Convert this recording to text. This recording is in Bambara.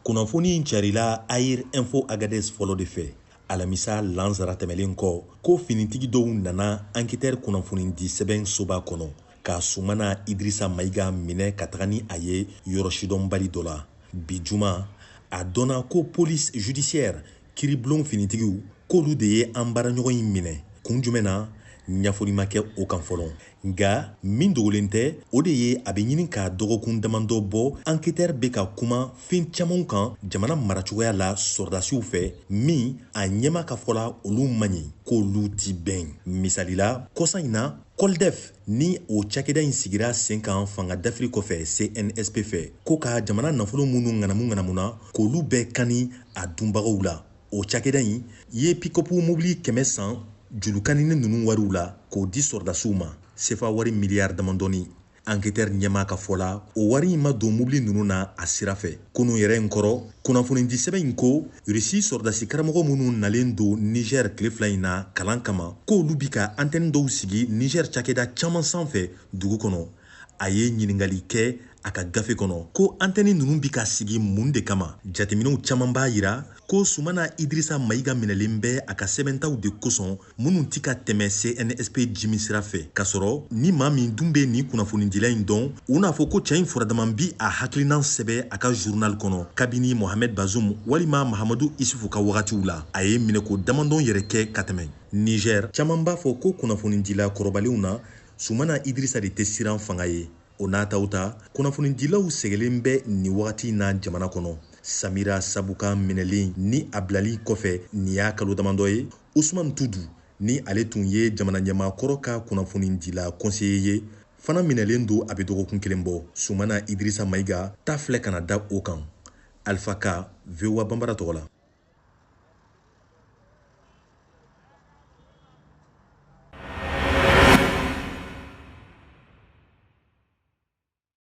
Kunnafoni in carila Air Info Agadez fɔlɔ de fɛ alamisa lansara tɛmɛlen kɔ, ko finitigi dɔw nana Enquêteur kunnafonidi sɛbɛn soba kɔnɔ ka Sumana Idirisa Mayiga minɛ ka taga ni a ye yɔrɔ sidɔnbali dɔ la. Bi juma, a dɔnna ko police judiciaire, kiribulon finitigiw, k'olu de ye an baaraɲɔgɔn in minɛ. Kun jumɛn na, ɲɛfɔli ma kɛ o kan fɔlɔ. Nka min dogolen tɛ, o de ye a bɛ ɲini ka dɔgɔkun damadɔ bɔ, Enquêteur bɛ ka kuma fɛn caman kan jamana maracogoya la sɔrɔdasiw fɛ, min a ɲɛma ka fɔ la, olu man ɲi, k'olu ti bɛn. Misali la, kɔsa in na, Coldef, ni o cakɛda in sigira sen kan fanga dafiri kɔfɛ CNSP fɛ, ko ka jamana nafolo minnu ŋanamu ŋanamuna, k'olu bɛɛ kani a dunbagaw la. O cakɛda in ye pick-up mobili 100 san julukanini ninnu wariw la k'o di sɔrɔdasiw ma, sefa wari miliyari damadɔni. Enquêteur ɲɛmaa ka fɔ la, o wari in ma don mobili ninnu na a sira fɛ. Kunun yɛrɛ in kɔrɔ, kunnafonidi sɛbɛn in ko Rusi sɔrɔdasi karamɔgɔ minnu nalen don Niger tile 2 in na kalan kama, k'olu bi ka antenne dɔw sigi Niger cakɛda caman sanfɛ dugu kɔnɔ. A ye ɲininkali kɛ a ka gafe kɔnɔ ko antenne ninnu bi ka sigi mun de kama. Jateminɛw caman b'a yira ko Sumana Idirisa Mayiga minɛlen bɛ a ka sɛbɛntaw de kosɔn, minnu ti ka tɛmɛ CNSP jimi sira fɛ. K'a sɔrɔ ni maa min dun bɛ nin kunnafonidila in dɔn, u n'a fɔ ko cɛ in furadama bi a hakilinan sɛbɛ a ka journal kɔnɔ kabini Mohamed Bazoum walima Mahamadu Isufu ka wagatiw la. A ye minɛko damadɔn yɛrɛ kɛ ka tɛmɛ. Niger caman b'a fɔ ko kunnafonidila kɔrɔbalenw na, Sumana Idirisa de tɛ siran fanga ye. O n'a taw ta, kunnafonidilaw sɛgɛlen bɛ nin wagati in na jamana kɔnɔ. Samira Sabuka minɛlen ni a bilali kɔfɛ, nin y'a kalo damadɔ ye, Usman Tudu, ni ale tun ye jamana ɲɛmaakɔrɔ ka kunnafonidila conseiller ye, fana minɛlen don a bɛ dɔgɔkun kelen bɔ. Sumana Idirisa Mayiga ta filɛ ka na da o kan. Alpha Ka, VOA Banbara tɔgɔ la.